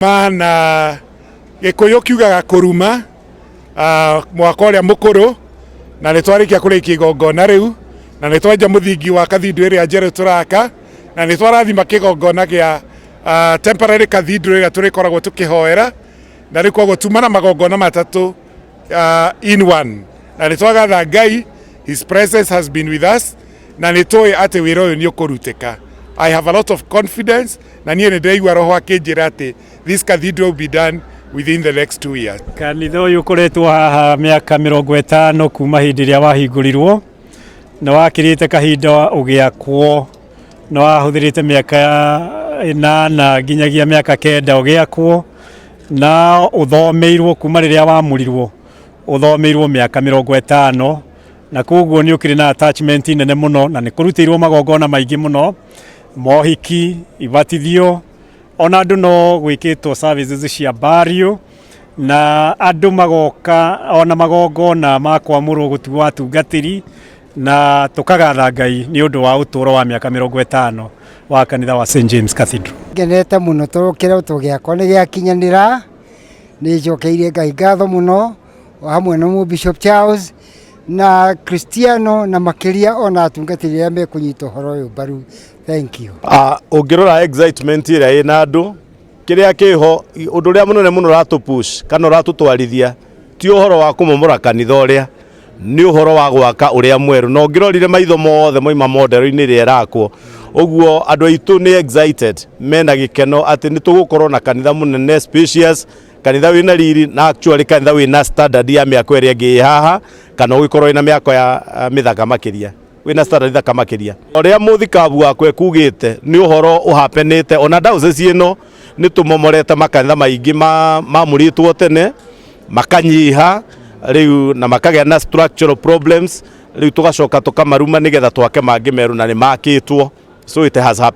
Na Gĩkũyũ kiugaga kũruma mwaka ũrĩa mũkũrũ, na nĩ twarĩkia kũrĩkia igongona rĩu, na nĩ twenja mũthingi wa cathedral ĩrĩa njerũ tũraka, na nĩ twarathima kĩgongona gĩa temporary cathedral ĩrĩa tũrĩkoragwo tũkĩhoera. Na rĩu koguo tuma na magongona matatũ in one, na nĩ twagatha Ngai. His presence has been with us, na nĩ tũĩ atĩ wĩra ũyũ nĩ ũkũrutĩka. I have a lot of confidence, na niĩ nĩ ndĩraigua roho akĩnjĩra atĩ this cathedral will be done within the next 2 years. Kanitha ũyũ ũkoretwo haha mĩaka 50 kuma hĩndĩ ĩrĩa wahingũrirwo, na wakĩrĩte kahinda ũgĩakwo, na wahũthĩrĩte mĩaka 8 nginyagia mĩaka 9 ũgĩakwo, na ũthomeirwo kuma rĩrĩa wamũrirwo, ũthomeirwo mĩaka 50, na koguo nĩ ũkĩrĩ na attachment nene mũno, na nĩ kũrutĩirwo magongona maingĩ mũno, mohiki, ibatithio, ona andũ no gwĩkĩtwo services cia burial, na andũ magoka ona magongona ma kwamũrwo gũtuo atungatĩri, na tũkagatha Ngai nĩ ũndũ wa ũtũũro wa mĩaka 50 wa kanitha wa St James Cathedral. Ngenete mũno tondũ kĩroto gĩakwa nĩ gĩakinyanĩra. Nĩ njokeirie Ngai ngatho mũno, o hamwe na mũ Bishop Charles na Cristiano, na makĩria ona atungatĩri arĩa mekũnyita ũhoro ũyũ mbaru. Thank you. Ũngĩrora excitement ĩrĩa ĩna andũ, kĩrĩa kĩho, ũndũ ũrĩa mũnene mũno ũratũ push kana ũratũtwarithia ti ũhoro wa kũmomora kanitha ũrĩa, nĩ ũhoro wa gwaka ũrĩa mwerũ. Na ũngĩrorire, maitho mothe moima model-inĩ ĩrĩa ĩrakwo. Ũguo andũ aitũ nĩ excited, mena gĩkeno atĩ nĩ tũgũkorwo na kanitha mũnene, spacious, kanitha wĩna riri, na actually kanitha wĩna standard ya mĩako ĩrĩa ĩngĩ ĩ haha, kana ũgĩkorwo wĩna mĩako ya mĩthaka makĩria, wĩna standard thaka makĩria. Ũrĩa mũthikabu wakwa ekugĩte nĩ ũhoro ũhapenĩte ona diocese ĩno. Nĩ tũmomorete makanitha maingĩ mamũrĩtwo tene, makanyiha rĩu na makagĩa na structural problems. Rĩu tũgacoka tũkamaruma nĩgetha twake mangĩ merũ, na nĩ makĩtwo. So it has happened.